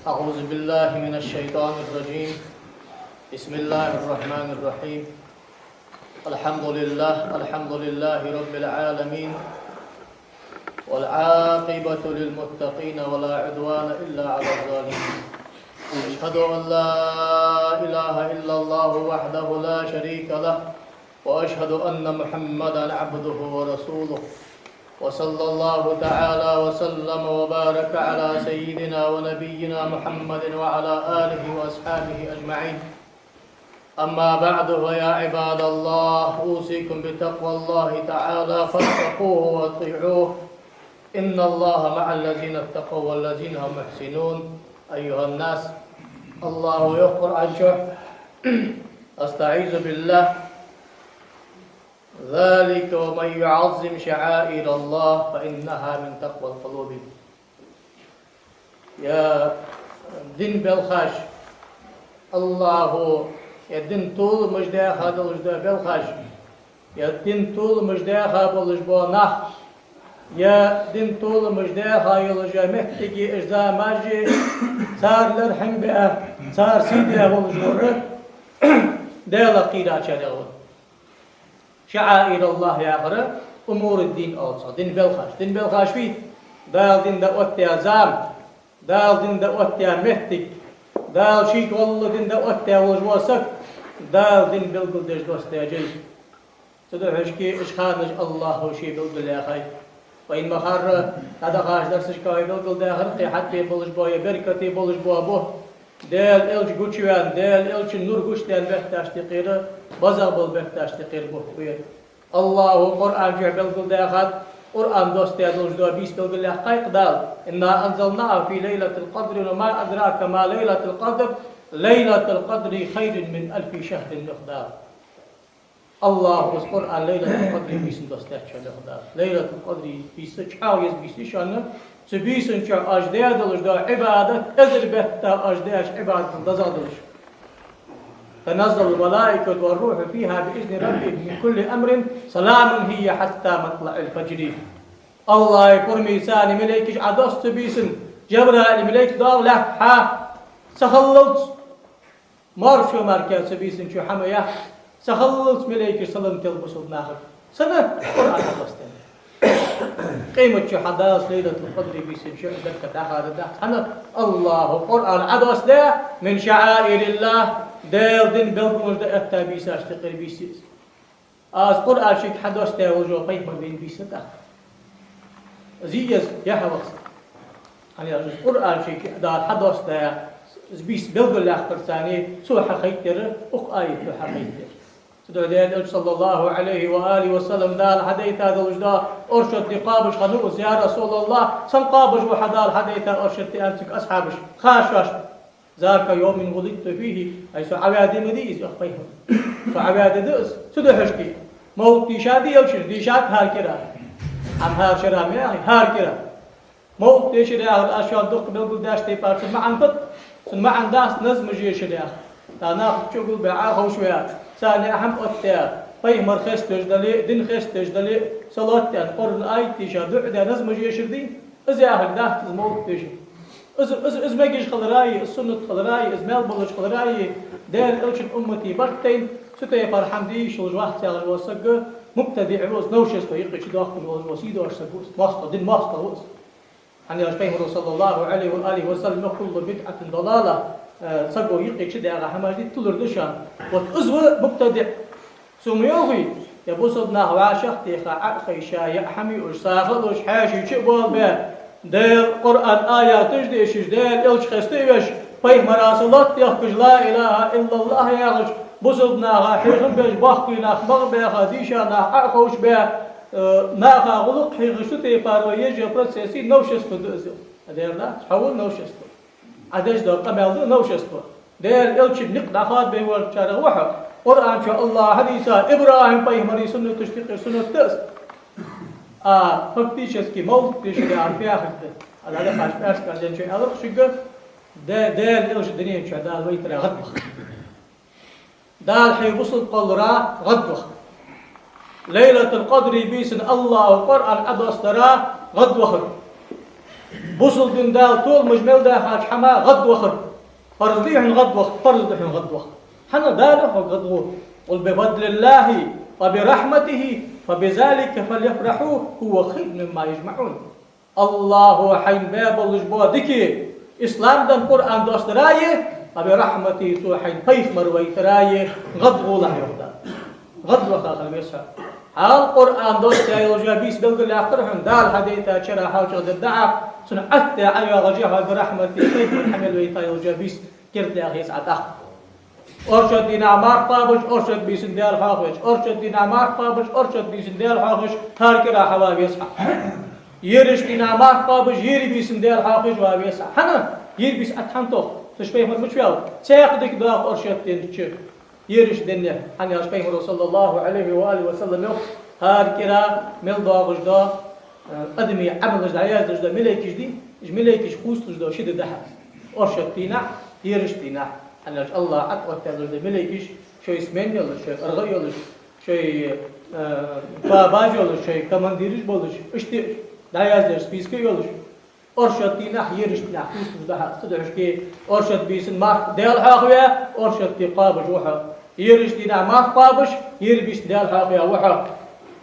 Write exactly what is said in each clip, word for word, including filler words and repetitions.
أعوذ بالله من الشيطان الرجيم. بسم الله الرحمن الرحيم. الحمد لله، الحمد لله رب العالمين. والعاقبة للمتقين ولا عدوان إلا على الظالمين. أشهد أن لا إله إلا الله وحده لا شريك له، وأشهد أن محمدا عبده ورسوله. وصلى الله تعالى وسلم وبارك على سيدنا ونبينا محمد وعلى آله وأصحابه أجمعين. أما بعد، فيا عباد الله، أوصيكم بتقوى الله تعالى، فاتقوه وأطيعوه. إن الله مع الذين اتقوا والذين هم محسنون. أيها الناس، الله يقول عن شح. أستعيذ بالله. ذلك ومن يعظم شعائر الله فإنها من تقوى القلوب. Я дин белхаш, Аллахӏо я дин толамаш даьха долаш да белхаш, я дин толамаш даьха болаш бола нах, я дин толамаш даьха йолаш я меттиги, уж замаши, цар лерхӏам бе, цар сий де волаш вар Даьла кхийрачарех ва. شعائر الله яхар أمور الدين оал цох, дин белхаш. Дин белхаш вий? Дала дин да оттаяь зама, Дала дин да оттаяь меттиг, Дала шийга гӏолла дин да оттаяь волаш вола саг, Дала дин белгалдеш доссадаь жай. Цудухьа шки уж ханаш Аллахӏо ше белгалъяьхай. Вайна ма харра, дӏадахача дарсашка вай белгалдаьхар, кхы хьатӏабе болаш бола, беркате болаш бола бу. Даьла элча гучаваьнна, Даьла элчан нур гучадаьнна бетташ тӏекхийра, базагӏа бола бетташ тӏекхийра бу вай. Аллахӏо Къуръан чу белгалдаьхад, Къуръан доссадаь долаш да бийса белгалъяьккхай-кх Дала: إنا أنزلناه في ليلة القدر وما أدراك ما ليلة القدر، ليلة القدر خير من ألف شهر, йоах Дала. Аллахӏо из Къуръан Лайлатул-Къадри бийсан доссадаьд шоана, йоах Дала. Лайлатул-Къадри бийса чӏоагӏа еза бийса я шоана, цу бийсан чу оаш даь долаш да Ӏибадат, эзар бетта оаш даьча Ӏибадатал дезагӏа долаш. تنزل الملائكة والروح فيها بإذن ربهم من كل أمر سلام هي حتى مطلع الفجر. Аллахӏа пурам бе царна малейкаш Ӏодосс цу бийсан, Жабраил малейк доагӏа лаьтта хьа, ца хиллалца. Маршо марке цу бийсан чу хӏама яц, ца хиллалца малейкаш салам тел бусалба нахага. Сенна? Къуръан Ӏодоссадаь. Къемат чу хьа Дала Лайлатул-Къадри бийсан чу беркат дӏахадаргдац. Хӏана? Аллахӏо Къуръан Ӏодоссадаь, من شعائر الله, Даьла дин белгалонаш да этта бийсаш тӏекхийра бийса я из. Аз Къуръан шийга хьадоссадаь волаш вола пайхамар вийна бийса да тӏаккха. Из я из, яхьа вахса. Хьан яхаш, Къуръан шийга Дала хьадоссадаь, из бийса белгалъяьккхар царна, цо хьахайтар, укх аято хьахайтар. Цудухьа Даьла Элча, صلى الله عليه وآله وسلم, Дала хьадайта долаш да оршот ди кхоабаш хиннав из: يا رسول الله, сенна кхоабаш ва хьа Дала хьадайта оршот ди, аьннад цунга асхьабаша, хашаш. ذاك يوم ولدت فيه, ай, со Ӏоваьде ма дий из, йоах пайхамара. Со Ӏоваьде да из. Цудухьа шки мовлат дийшад Элчано, дийшад хӏара кира. Ӏа хӏара шера ма яхий, хӏара кира. Мовлат дешар яхар, аз шоана дукха белгалдаьча тайпара цун маӏан да, цун маӏан дац назмаш ешар яхар. Тахан нах чӏоагӏа гулбе Ӏоховшаве, царна яа хӏама оттаде, пайхамар хеставеш дале, дин хеставеш дале, салот аьнна, Къуръан аят дийша, дуӏа де, назмаш ешар дий? Из яхилга дац из мовлат дешар. Из, из, из мегаш хиларах, из суннат хиларах, из мел болаш хиларах, Даьла Элчан уммата барт тайна, цу тайпара хӏама де йиш йолаш вац яхаш вола саг мубтадиӏ ва из, новшество юкъе чудоаккхаш волаш ва, сий доацаш саг ва из, моастагӏа, дина моастагӏа ва из. Хьан яхаш пайхамара, صلى الله عليه وآله وسلم: كل بدعة ضلالة, э, саго юкъе чудаьгӏа хӏамаш дитт тулар да шоана. Вот из ва мубтадиӏ. Цо ма йоахий, е бусалба нах вӏашагӏтеха, Ӏохайша, яа хӏама юаш, сагӏа луш, хьаьший чу а болабе, Даьла Къуръан аяташ дешаш, Даьла Элча хеставеш, пайхамара салот дехкаш, لا إله إلا الله яхаш, бусалба наха хьехам беш, боккхий нах магӏа баьха, дийша нах Ӏоховшабе, э, наха гӏулакх хьехаш, цу тайпара вай еш йола процесс новшество да из. Ӏа дер дац, хьо ва новшество. Ӏа деш дола къамаьл да новшество. Даьла Элчан никъ дӏахоадабе волчарех ва хьо. Къуръан чу Аллахӏа хьадийца, ИбрахӀим пайхамара суннаташ тӏекхийра суннат да из. А фактически мовлат дешар яхар фу яхилга да? Ӏа дӏадахача пӏаьраска жен чу аьлар-кх шуга, Даь-, Даьла Элча дунен чу Дала вайтара гӏадвахар. Дала хье бусалба кхоллара гӏадвахар. Лайлатул-Къадри бийсан Аллахӏо Къуръан Ӏодоссадара гӏадвахар. Бусалба дина Дала толамаш мел дахача хӀамах гӀадвахар. Парз дий хьона гӀадвахар, парз да хьона гӀадвахар. ХӀана Дала хьога гӀадгӀо? «قل بفضل الله وبرحمته فبذلك فليفرحوا هو خير مما يجمعون». АллахӀа хьайна баь болаш бола дика, ислам дан, Къуръан доссадар а, «وبرحمته», цо хьайна пайхамар вайтар а гӀадгӀолахь, йоах Дала. ГӀадваха хила веза хьо. Хьал Къуръан доссаяь йолча бийса белгалъяьккхар хьона, Дала хьадайтача шера хьалчагӀдергда хьа, цунна Ӏаттаь ӀайоагӀача хьо, «برحمته», пайхамар хьа мел вайта йолча бийса кердаха еза Ӏа тӀаккха. Оршот дийнахьа марха кхоабаш, оршот бийсан Даьла хьоахавеш, оршот дийнахьа марха кхоабаш, оршот бийсан Даьла хьоахавеш, хӀара кӀира хьава веза хьо. Ераш дийнахьа марха кхоабаш, ера бийсан Даьла хьоахавеш ва веза хьо. ХӀана? Ера бийса Ӏа тӀа хӀана тох? Цу чу пайхамар мича ваьв? Цхьаькха дика доагӀа оршот ден чу ераш денна. ХӀана аьлча пайхамара, صلى الله عليه وآله وسلم, йоах: хӀара кӀира мел доагӀаш дола, э, адамий Ӏамалаш дӀаяздеш дола малейкаш дий, уж малейкаш хувцалуш дола ши ди да хьа. Оршот дийнахьа, ераш дийнахьа. ХӀана аьлча АллахӀа Ӏооттадаь долаш дола малейкаш, шоай смена йолаш, шоай аргӀа йолаш, шоай, э, тоабаш йолаш, шоай командираш болаш, иштта дӀаяздеш списка йолаш. Оршот дийнахьа, ераш дийнахьа хувцалуш да хьа. Цудухьа оршот бийсан марха Даьла хьоахаваь, оршот ди кхоабаш ва хьо. Ераш дийнахьа марха кхоабаш, ера бийсан Даьла хьоахаваь ва хьо.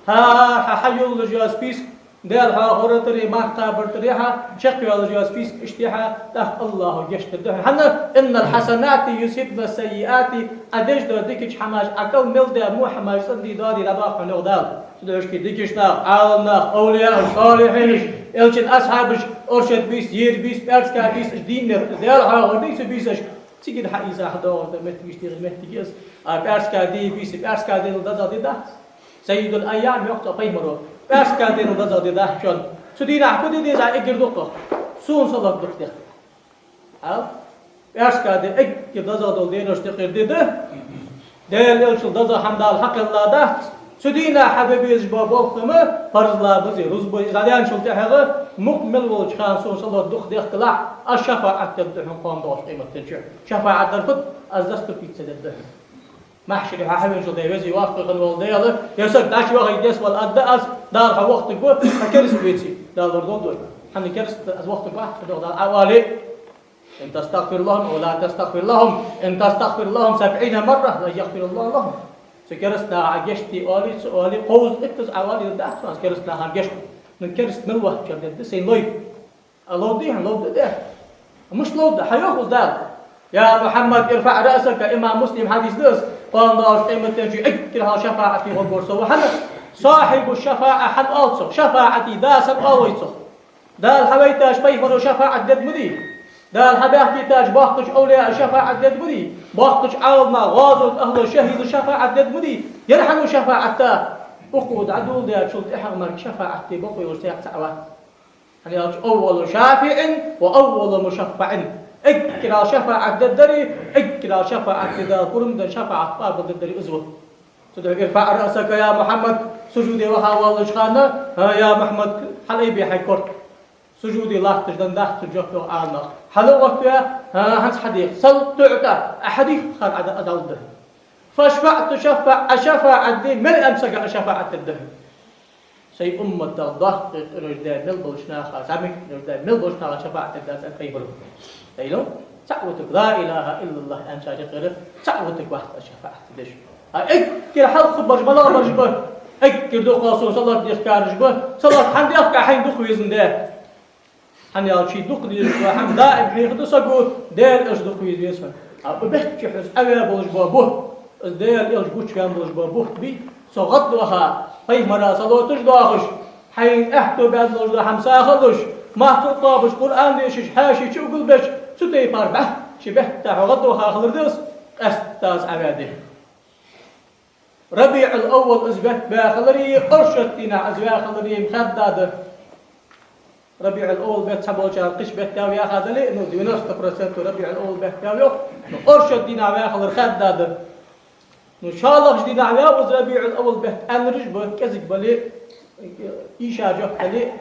ХӀара хьа хьайолалуш йола списка Даьла хьоахавар тара, марха кхабар тара хьа чакхйоалаш йола списка иштта хьа, тӀаккха АллахӀа гешт дергда хьона. ХӀана? «إن الحسنات يذهبن السيئات», Ӏа деш дола дикача хӀамаш, Ӏа кӀал мел даь во хӀамаш цӀенде доаде дӀадоаккх хьона, йоах Дала. Цудухьа дикача наха, Ӏаламнаха, овлияаш, солихьинаш, элчан асхьабаш, оршот бийса, ера бийса, пӀаьраска бийса, уж дийнар, Даьла хьоахавар дийца бийсаш, цига хьаийца хьадоагӀаш да моттигаш, дегӀа моттиг я из. А пӀаьраска ди, бийса, пӀаьраска денал дезагӀа ди дац? Саййидул айям йоах цох пайхамара. ПӀаьраска денал дезагӀа ди дац шоана. Цу дийнахьа фу де деза Ӏа эггара дукха? Сона салот дукха дехка. Хьал? ПӀаьраска ди эггара дезагӀа дола деношта юкъера ди да. Даьла элчанал дезагӀа хӀама Дала хьакхелла дац. Цу дийнахьа хьабе безаш бола болх-кхийтам парзлабазе, рузбазе, из дӀадаьнначул тӀехьагӀа мукъа мел волча хана сона салот дукха дехкалахь, аз шафаӀат дергда хьона кхоана доагӀача къематдийнахьа. ШафаӀат дар фуд? Аз заступиться дергда хьона. Махьшаре хьо хьавеначул тӀехьагӀа, веза-воккха хинна вола Даьла, ер саг дӀачувахийта деза вала аргда аз, Дала хьо вахийтаргва, хьо кераста веце, Дала лорадолда вай. ХӀана кераста, аз вахийтаргвац хьо, йоах Дала, Ӏа оале: «إن تستغفر لهم أو لا تستغفر لهم، إن تستغفر لهم سبعين مرة لن يغفر الله لهم». Цу кераста наха Ӏа гешт де оале, ца оале, кховзткъа иттаза Ӏа оале, дергдац хьона аз кераста нахах гешт. Ну, кераста мел вахачар дергда сайна лой. А ловргдий хьона? Ловргда дера. Мишта ловргда? Хьайоах из Дала: «يا محمد ارفع رأسك», имам Муслима хьадис да из, кхоана доагӀача къематдийнахьа эггара хьалха шафаӀате гӀоргвар со ва хьона. صاحب الشفاعة хьона оал цох, шафаӀате дас хьона оал вай цох. Дала хьавайтача пайхамара шафаӀат дергда ма дий? Дала хьабаьхкийтача боккхача овлияа шафаӀат дергда ма дий? Боккхача Ӏаламнаха, гӀазота ахӀла, шахӀида шафаӀат дергда ма дий? Ер хьан шафаӀат да? Укхо дӀадоладаьчул тӀехьагӀа мара шафаӀат де бокъо йолаш цхьаккха цаӀ вац. ХӀана аьлча: «أول شافع وأول مشفع». Эггара шафаӀат дергдари, эггара шафаӀат де Дала пурам даь шафаӀат къоабалдергдари из ва. Цудухьа: «ارفع رأسك يا محمد», сужуде ваха воаллача хана: «ХӀа, я Мухьаммад, хьалайбе хьай корта». Сужуде латташ даьннадац цо жоп, йоах Ӏаламнаха. Хьалаоттаве: «ХӀа, хӀанз хьадеха, سل تعط», Ӏа хьадийхар Ӏа дӀалургда. «فاشفع تشفع», Ӏа шафаӀат де, мел аьннача сага Ӏа шафаӀат дергда хьона. Сай умматах доккхий къинош даь мел болча наха, зӀамига къинош даь мел болча наха шафаӀат дергдац аьннад пайхамара. Ай, ну, цаӀ ва тхога, لا إله إلا الله аьнначар юкъера цаӀ ва тхога вац шафаӀат деш. А эггара хьалха бараш малагӀбараш ба? Эггара дукха сона салот дехкараш ба. Салот хӀана дехк Ӏа, хьайна дукха везандаь? ХӀана аьлча дукха дезаш дола хӀама даим хьехаду саго, Даьла Элча дукха веза веза хьона. А бехк чу хьуз Ӏаваь болаш бола бутт, из Даьла Элча гучаваьнна болаш бола бутт бий, цох гӀадваха, пайхамара салоташ доахаш, хьайна аьттув баьнна долаш дола хӀама сагӀа а луш, марха а кхоабаш, Къуръан дешаш, хьаьший чу угал беш, цу тайпара бӀаьхча бетта хьо гӀадваха хилар да из, къаьстта из Ӏаваь де. РабиӀул-Аввал из бетта ваь хилари, оршот дийнахьа из ваь хилари хаьдда да. РабиӀул-Аввал бетта цхьаболчар кхыча бетта ваь хилар дале, ну, девяносто процентов РабиӀул-Аввал бетта ваь ва йоах, ну, оршот дийнахьа ваь хилар хаьдда да. Ну, шоллагӀча дийнахьа ваьв из РабиӀул-Аввал бетта аьннараш ба, кӀезига бале, ийша жоп дале,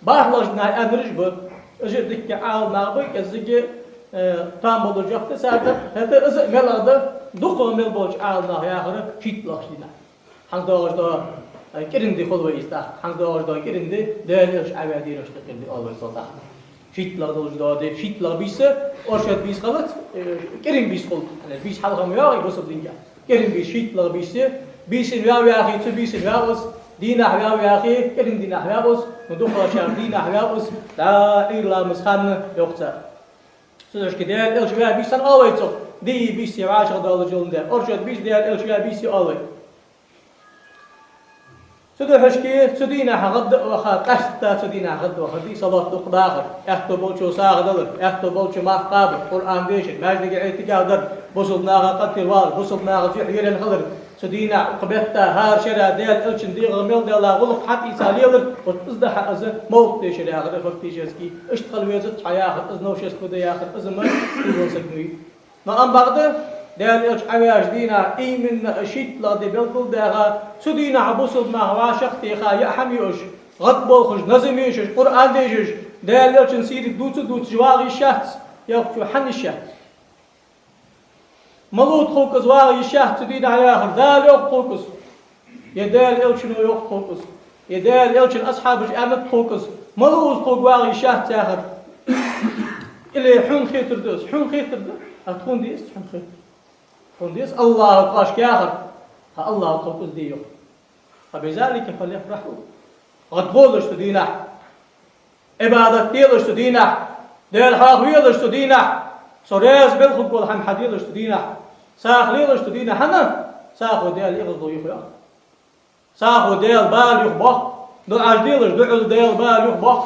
бархӀлагӀча дийнахьа аьннараш ба, уж а дикка Ӏаламнах ба, кӀезига, э, там болаш жоп да цар, хӀаьта из а мел а да, дукхагӀа мел болча Ӏаламнаха яхар шийтталагӀча дийнахьа. ХӀанз доагӀаш дола, э, кӀиранди хул вай из тӀаккха, хӀанз доагӀаш дола кӀиранди Даьла Элча Ӏаваь дийнашта юкъера ди оал вай цох тӀаккха. ШийтталагӀа долаш дола ди, шийтталагӀа бийса, оршот бийса хилац, э, кӀиринг бийса хул. Бийса хьалха ма йоагӀий бусалба динга. КӀиринг бийса, шийтталагӀа бийса, бийсан ваь ваьхе, цу бийсан ваь ус, дийнахьа ваь ваьхе, кӀиринг дийнахьа ваь ус, ну, дукхагӀчар дийнахьа ваь ус, дӀа Ӏуйра ламаза хана йоах цар. Цудухьа Даьла Элча ваь бийсан оал вай цох, дийя бийса вӀашагӀдоалаш йола ди, оршот бийса Даьла Элча ваь бийса оал вай. Цудухьа цу дийнахьа гӀадваха, къаьстта цу дийнахьа гӀадвахар дий, салот дукха дахар, аьттув болчо сагӀа далар, аьттув болчо марха кхабар, Къуръан дешар, маьждиге Ӏитикаф дар, бусалба наха къинтӀера валар, бусалба наха юхь-йирен хилар. Цу дийнахьа укх бетта хӀара шера Даьла Элчан дегӀа мел дола гӀулакх хьатӀаийца лелар, вот из да хьа из мовлат дешар яхар, фактически. Иштта хила везац хьа яхар, из новшество да яхар, из ма из волча сага ма вий. Но амма бакъда, Даьла Элча Ӏоваьча дийнахьа, именно шийтталагӀа ди белгалдаьха, цу дийнахьа бусалба нах вӀашагӀтеха, яа хӀама юаш, гӀадболхаш, назам ешаш, Къуръан дешаш, Даьла Элчан сийрат дувца-дувцаш вагӀа йиш яц, йоах цо, хӀана йиш яц? Малув тхога из вагӀа йиш яц цу дийнахьа яхар, Дала йоах тхога из. Е Даьла Элчано йоах тхога из, е Даьла Элчан асхьабаша аьннад тхога из, малув из тхога вагӀа йиш яц яхар. Или хьона хетар да из, хьона хетар да, а тхона дезац хьона хетар. Тхона деза АллахӀа кхоачашка яхар, хӀа, АллахӀа тхога из де йоах. فبذلك فليفرحوا. ГӀадволаш цу дийнахьа. Ӏибадат делаш цу дийнахьа, Даьла хьоахавелаш цу дийнахьа, со раьза мел хургвола хӀама хьаделаш цу дийнахьа, сагӀа лелаш цу дийнахьа, хӀана? СагӀо Даьла эгӀазло юха йоах. СагӀо Даьла бала юха боах, дуӀаш делаш, дуӀал Даьла бала юха боах,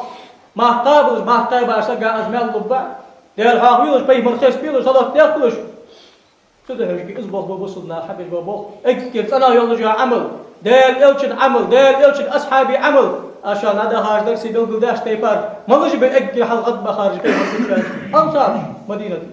марха кхабалаш, марха кхаьбача сага из маьл лургба, Даьла хьоахавелаш, пайхамар хеставелаш, салот дехкалаш. Цудухьа из болх ба бусалба наха хьабеш бола болх. Эггара цӀенагӀа йолаш йола Ӏамал, Даьла Элчан Ӏамал, Даьла Элчан асхьабий Ӏамал. Аз шоана дӀадахача дарсе белгалдаьча тайпара, малаш ба эггара хьалха гӀадбахараш, пайхамар гучаяьлча? Ансараш, Мадинате.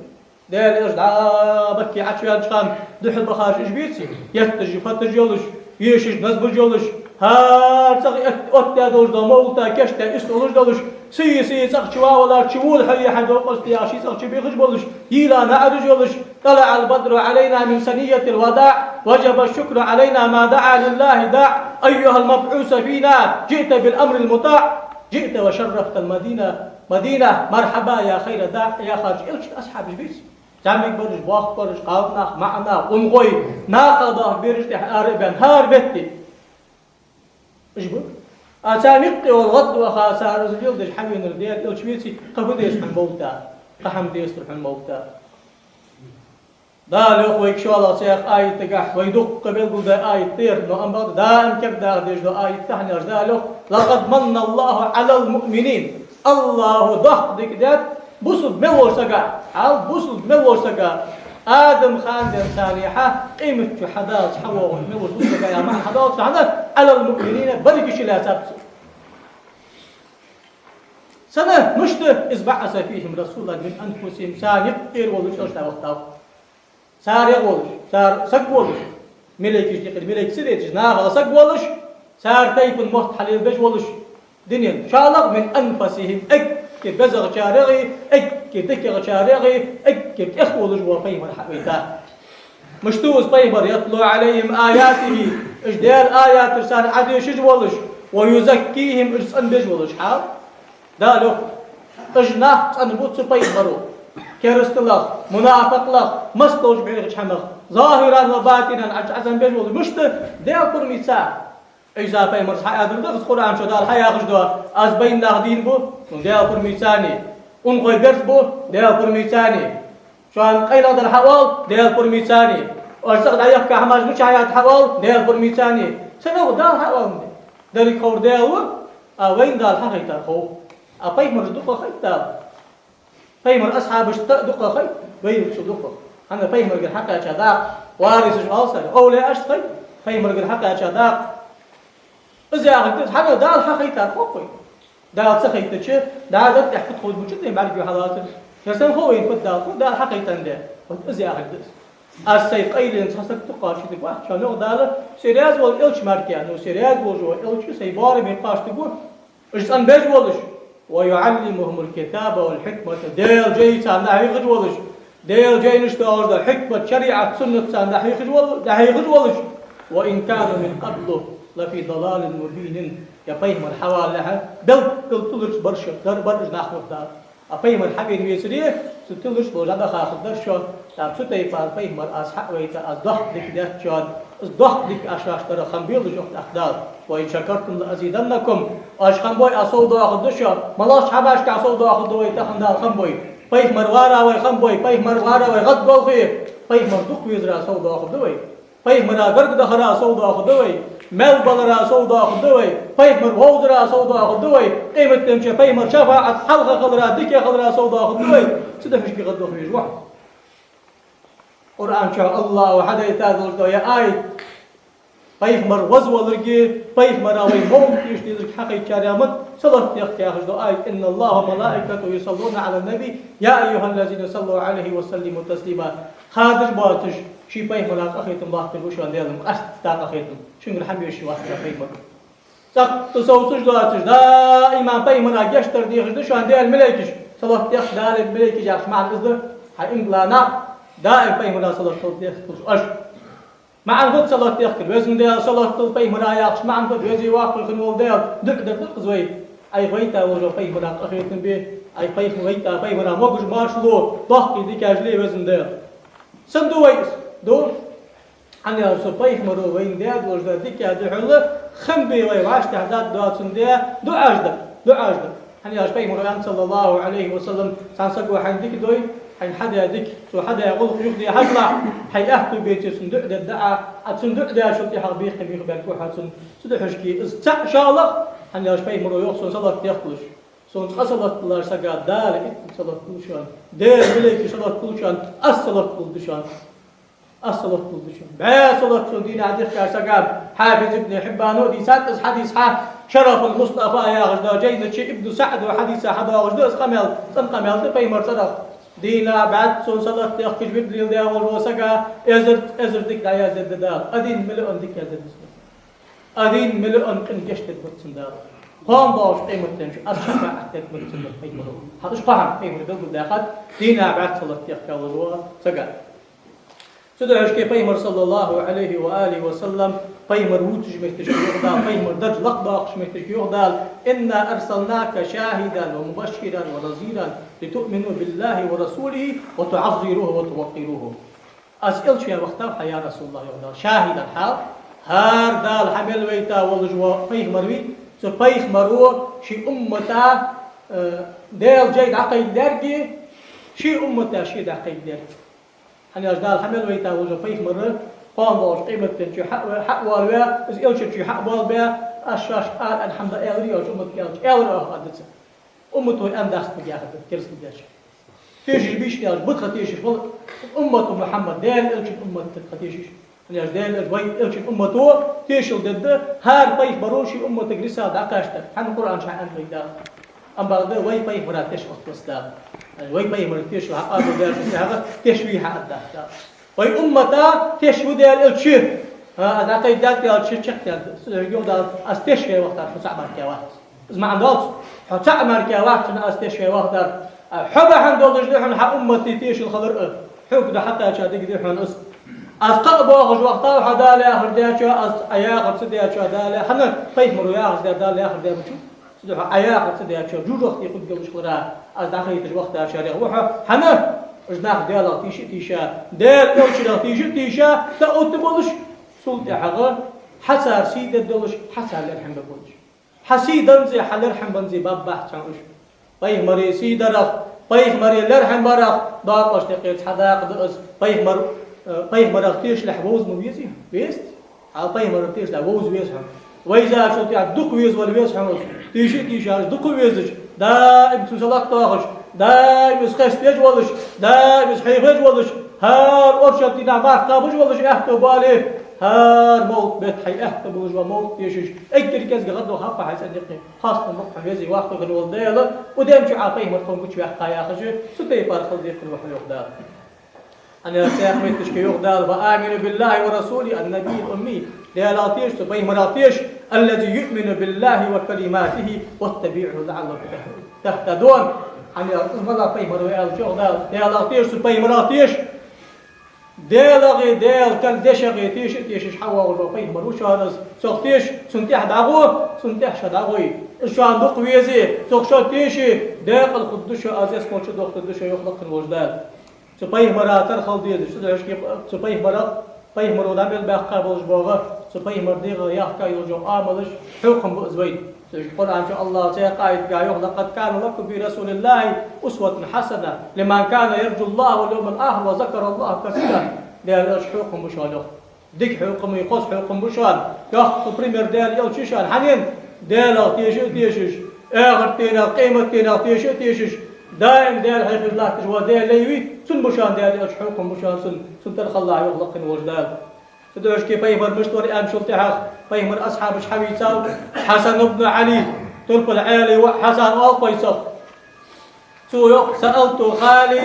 Даьла Элча дӀа Макка Ӏочувенача хана духьал бахараш уж беций? Етташ, фаташ йолаш, вешаш, назбаш йолаш, хӀара цӀагӀа эт-, оттадаь долаш дола мовлата кийчдаь, ист олаш долаш, сий-сий цӀагӀа чу валар, чу вола хьо е хьа докъаста яхаш, ший цӀагӀа чу бехаш болаш, йийла наӀараш йолаш, طلع البدر علينا من ثنية الوداع، وجب الشكر علينا ما دعا لله داع، أيها المبعوث فينا جئت بالأمر المطاع، جئت وشرفت المدينة، مدينة، مرحبا يا خير داع. Яхараш Элчан асхьабаш беций? ЗӀамига бараш, боккха бараш, кхалнах, маӀа нах, унахой, нахах доахка бераш тӀехьа ара а баьнна, хӀара метте. Уж ба. А царна юкъе вала гӀадваха, цар из леладеш хьавенар Даьла Элча веций, кхы фу деза хьона мовлата, кхы хӀама дезар хьона мовлата. Дала йоах вайга шоллагӀа цхьан аятагахь, вай дукха белгалдаь аят да ер, но амма бакъда даим кегдаха дезаш дола аят да хьона ер, Дала йоах: لقد من الله على المؤمنين. АллахӀа доккха дика даьд бусалба мел волча сага, хьал бусалба мел волча сага, Адам хана денз царна хьа къематди хьадаллалца хьавоагӀаш мел волча бусалба сага яха маӀан хьадоал цо хьона, على المؤمنين, берригаш чулаьцаб цо. Сенна, мишта? إذ بعث فيهم رسولا من أنفسهم, царна юкъера волаш элча дӀавахийтав. Царех волаш, цар саг волаш, малейкаш дикъира, малейк ца детташ, нахах саг волаш, цар тайпан мотт хьалелабеш волаш, динен шоллагӀа, من أنفسهم, эггара безагӀчарех а, эггара дикагӀчарех а, эггара тӀех волаш вола пайхамар хьавайта. Мишта ва из пайхамар? يتلو عليهم آياته, уж Даьла аяташ царна Ӏодешаш волаш, ويزكيهم, уж цӀенбеш волаш, хьал. Дала йоах, уж нах цӀенбу цу пайхамаро, керасталах, мунафикъалах, массадолча бӀехача хӀамах, ظاهرا وباطنا, Ӏа-, Ӏа цӀенбеш волаш. Мишта? Даьла пурмаца. Ӏийса пайхамарас хьааьннадар да из Къуръан чу, Дала хьаяхаш да: аз байна нах дийна бу, ну, Даьла пурмаца а, унахой берза бу, Даьла пурмаца а, шоана къайлагӀдар хьаоал, Даьла пурмаца а, оаш цӀагӀа дӀаяхка хӀамаш мичахьа яд хьаоал, Даьла пурмаца а. Сенах? Дала хьаоал ма де. Деррига ховр Даьла ва, а вайна Дала хьахайтар хов. А пайхамарашта дукха хайт Дала. Пайхамара асхьабашта дукха хайт, вайна цул дукха. ХӀана, пайхамарагара хьакхаьча дакъа, варисаш оал царех, овлияашта хайт пайхамарагара хьакхаьча дакъа. Из яхилга да из, хӀана, Дала хьахайтар хов вайна. Дала ца хайтача, дӀадатта тӀехьа фуд буча тӀа бӀаргагуш хьалацар. Ер сенна хов вайна, фуд Дала, фуд Дала хьахайтан де. Вот из яхилга да из. Аз сай къайленца цхьа саг тӀакхоачаш дика вац, шоана йоах Дала, се раьза вола элча мара кхы, ну, се раьза волаш вола элча сай боараме кхоачаш дика ва. Уж цӀенбеш волаш, ويعلمهم الكتاب والحكمة, Даьла жай царна дӀахьехаш волаш, Даьла жайнаш тӀа доагӀаш дола хьикмат, шариӀат, суннат царна дӀахьехаш вол-, дӀахьехаш волаш, وإن كانوا من قبل لفي ضلال مبين, ер пайхамар хьавалалехьа белггала туларча барашта дар бар уж нах, йоах Дала. А пайхамар хьавена вецаре, цу тилараш болаш дӀадаха хургдар шо, тӀаккха цу тайпара пайхамар аз хьавайта, аз доккха дика даьд шоана, аз доккха дика аз шоашта дар хам белаш йоах тӀаккха Дала. «وإن شكرتم لأزيدنكم». Оаш хам бой, аз сов доахаргда шоана, малагӀча хӀамашка сов доахаргда вай тахан Дала хам бой. Пайхамар вара вай хам бой, пайхамар вара вай гӀаддолхе, пайхамар дукха везара сов доахаргда вай. Пайхамара гарга дахара сов доахаргда вай, маьл балара сов доахаргда вай, пайхамар вовзара сов доахаргда вай, къематдийнахьа пайхамара шафаӀат хьалха хилара, дика хилара сов доахаргда вай, цу духьашка гӀаддолха везаш ва хьо. Къуръан чу АллахӀа хьадайта долаш да ер аят. Пайхамар вазваларга, пайхамара вай мовлид деш дезарга хьакхайкачарех ма да, салот дехка яхаш да аят: «إن الله وملائكته يصلون على النبي يا أيها الذين صلوا عليه وسلموا تسليما». Хадаш боацаш, ший пайхамара къахетам латтар ва шоана Даьла, къаьстта къахетам. Шунгара хьамеши вац пайхамар. ЦӀаккха совцаш доацаш, даим пайхамара гешт дар дехаш да шоана Даьла малейкаш. Салот дехка Даьла малейкаш яхаш маӀан из да, хьа имгла нах, даим пайхамара салот дехкалаш оаш. МаӀан фуд салот дехкар? Везан Даьла, салот дул пайхамара яхаш маӀан фуд? Веза воккха хинна вола Даьла, дуӀа дар да из вай. Ӏайха вайта волча пайхамара къахетам бе, Ӏайха пайхамар вайта, пайхамара могаш-маьрша лу, доккхий дикаш ле, везан Даьла. Сенна ду вай из? Ду. ХӀана аьлча цу пайхамаро вайна даь долаш дар дика духьала, хам бе вай вӀаштӀехьдаргдоацандаь, дуӀаш дар, дуӀаш дар. ХӀана аьлча пайхамаро аьннад, صلى الله عليه وسلم: цхьан саго хьайна дика дой, хьайна хьадаь дика, цо хьадаь гӀулакх юхаде хьажалахь, хьай аьттув беце цунна дуӀа дергда Ӏа, Ӏа цунна дуӀа даьчул тӀехьагӀа бехкам юхабергба хьо цунна. Цу духьашка из цаӀ шоллагӀа, хӀана аьлча пайхамаро йоах: сона салот дехкалаш. Сона цкъа салот диллача сага Дала иттанна салот дул шоана, Даьла малейкаша салот дул шоана, аз салот дулларгда шоана. Аз салот дулларгда шоана. БӀаь салот сона дийнахьа дехкача сага. Хьафиз ибн Хьиббана дийцад из хьадис хьа, Шарафул Мустафа яхаш дола жайна чу Ибн СаӀда хьадиса хьадоагӀаш да из къамаьл, цӀена къамаьл да пайхамара цӀерах. Дийнахьа бӀаь сона салот дехкаш вирд леладаь волаш вола сага эзар, эзар дика дӀаяздаьд Дала, один миллион дика яздаьд из. Один миллион къина гешт дергда цунна Дала. Кхоана доагӀача къематдийнахьа аз шафаӀат дергда цунна пайхамаро. ХӀанз уж кхоана пайхамаро белгалдаьхад, дийнахьа бӀаь салот дехка волаш вола сага. Цу духьашка пайхамар, صلى الله عليه وآله وسلم, пайхамар вувцаш моттигашка йоах Дала, пайхамара дарж лакхдоаккхаш моттигашка йоах Дала: «إنا أرسلناك شاهدا ومبشرا ونذيرا لتؤمنوا بالله ورسوله وتعزروه وتوقروه». Аз элча ваь вахийтав хьа, я РасулаллахӀ, йоах Дала, шахӀидан хьал, хӀара Дала хьа мел вайта волаш вола пайхамар вий, цу пайхамаро ший уммата, э, Даьла жай дӀакхайкадаьргий, ший уммата ше дӀакхайкадаьргий. ХӀана аьлча Дала хьа мел вайта волаш вола пайхамар кхоана доагӀача къематдийнахьа хьа-, хьавоалаваь, из элча хьабоалабаь, аз шоашка ала аьнна хӀама да аьларий оаш умматага аьлча, аьлар оаха, аргдац. Уммато аьнна дац яхар да, керастал деш. Тешаш бий шо аьлча, ба тха тешаш, валлахӀи, уммату Мухьаммад, Даьла элчан уммат да тха тешаш. ХӀана аьлча Даьла элча, вай элчан уммато тешал дергда, хӀара пайхамаро ший умматага рисала дӀакхаьчар. ХӀана? Къуръан чу хьааьннад вайга Дала. Амма бакъда вай пайхамара теш оттадац Дала. Вай пайхамара тешал хьакъабалдеш, тӀехьагӀа теш вий хьааьннад Дала. Вай уммата теш ва Даьла элча. ХӀа, аз дӀакхайкадаьд Даьла элча, чакхдаьд. Цудухьа йоах Дала: аз теш ваь вахийтар хьо цаӀ мара вац. Из маӀан долаш, хьо цаӀ мара вац, аз тешаш ваь вахийтар. А хьо бахьан долаш да хьона хьа уммата тешал хилар а. Хьога да хьакхаьча дика да хьона из. Аз кхаъ боахаш вахийтав хьо Дала яхар дечоа, аз Ӏа яхар ца дечоа Дала, хӀана, пайхамаро яхаш даьр Дала яхар даьр ма дац. Цудухьа Ӏа яхар ца дечоа, жожагӀате кхувргдолаш хилара, аз дӀахайташ вахийтачарех ва хьо. ХӀана? Уж нах Даьлах тийша а тийша, Даьла элчанах тийша а тийша, тӀаоттаболаш, цул тӀехьагӀа хьа цар сий дергдолаш, хьа цар лерхӀам бергболаш. Хьа сий данза, хьа лерхӀам банза баббахьа цхьан уж. Пайхамара сий дарах, пайхамара лерхӀам барах дакъош тӀекхерца хьа дакъа да из. Пайхамар, э, пайхамарах тешалехь вовза ма везий? Везац. Хьал пайхамарах тешалехь вовза веза хьо. Вайзачул тӀехьагӀа дукха везавала веза хьо из. Тийша а тийша, дукха везаш, даим цунна салот доахаш, даим из хестадеш волаш, даим из хьехадеш волаш, хӀара оршот дийнахьа марха кхабаш волаш аьттув бале, хӀара мовлат бетта хьай аьттув болаш вола мовлат дешаш, эггара кӀезига гӀаддоаха хьа хьай цӀен юкъе. Хастам ба хьона, веза воккха хинна вола Даьла, укх ден чу Ӏа пайхамар тхона гучаваьккха яхаш, цу тайпара хила декхар ва хьо, йоах Дала. ХӀана аьлча цхьаькха метташка йоах Дала: «وآمنوا بالله ورسوله النبي الأمي». Даьлах теша, цу пайхамарах теша, «الذي يؤمن بالله وكلماته واتبعوه لعلكم تهتدون». ХӀана аьлча из малагӀа пайхамар ва аьлча, йоах Дала, Даьлах теша, цу пайхамарах теша. Даьлагеи Даьла кара дешагеи теша а тешаш хьавоагӀаш вола пайхамар ва шоана из. Цох теша, цунна тӀехьа дӀагӀо, цунна тӀехьа шо дӀагӀой. Из шоана дукха везе, цох шо теше, декъала хургда шо, аз ялсмале чу дохкаргда шо, йоах лакхе волча Дала. Цу пайхамара тара хила дезаш, цу дешаца, цу пайхамара, пайхамаро дӀа мел баьккха болаш бола, цу пайхамара дегӀа яхка йолаш йола Ӏамалаш хьокхам ба из вайна. Цу Къуръан чу АллахӀа цхьан аятагахь йоах: «لقد كان لكم في رسول الله أسوة حسنة لمن كان يرجو الله واليوم الآخر وذكر الله كثيرا». Даьла Элча хьокхам ба шоана, йоах. Дика хьокхамеи хоза хьокхамеи ба шоана. Йоккха пример Даьла Элча я шоана. Хьанна? Даьлах теша а тешаш, ахарта дийнах, къемата дийнах теша а тешаш, даим Даьла хьехаш латташ вола Даьла лай вий, цунна ба шоана Даьла Элча хьокхам ба шоана, цунна, цунна тара хилалахь, йоах лакхе волча Дала. Цу дешаца пайхамар мишта вар аьнначул тӀехьагӀа, пайхамара асхьабаш хьавийцав Хьасан ибн Ӏали, турпала Ӏаьлий воӀ Хьасан оал-кх вай цох. Цо йоах: «سألت خالي